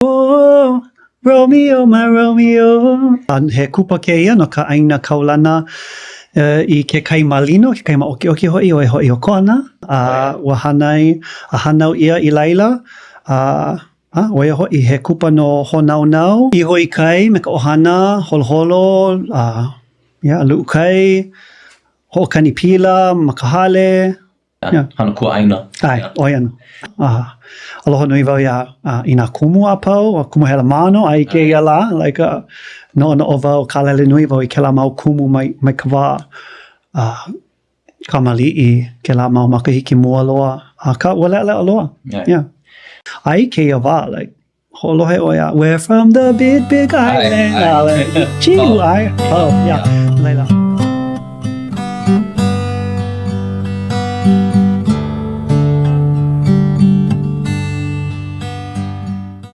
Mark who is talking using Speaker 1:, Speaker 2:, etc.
Speaker 1: Oh, Romeo, my Romeo. A he kupa kēia no ka ʻāina kaulana i ke kai malino, ke kai māʻokiʻoki hoʻi, ʻo ia hoʻi ʻo Kona. A ua hānai a hānau ʻia i laila. A, a ʻo ia hoʻi, he kupa no Hōnaunau. Iho i kai me ka ʻohana, holoholo, a yeah, luʻu kai, hoʻokani pila ma ka hale.
Speaker 2: Yeah. Hana kuaʻāina.
Speaker 1: ʻAe, ʻo ia nō. Uh, aloha nui wau iā, uh, i nā kumu a pau, a kumu Helemano a i kēia lā, like, uh, noʻonoʻo wau, kālele nui wau i kēlā mau kumu mai, mai ka wā uh, kamaliʻi, kēlā mau makahiki mua loa, akā ua leʻaleʻa loa.
Speaker 2: Yeah.
Speaker 1: Yeah. A i kēia wā, like, Hoʻolohe ʻoe a We're from the big big island. ʻae, ʻae. Chiu, ʻae. Oh, yeah. Laila.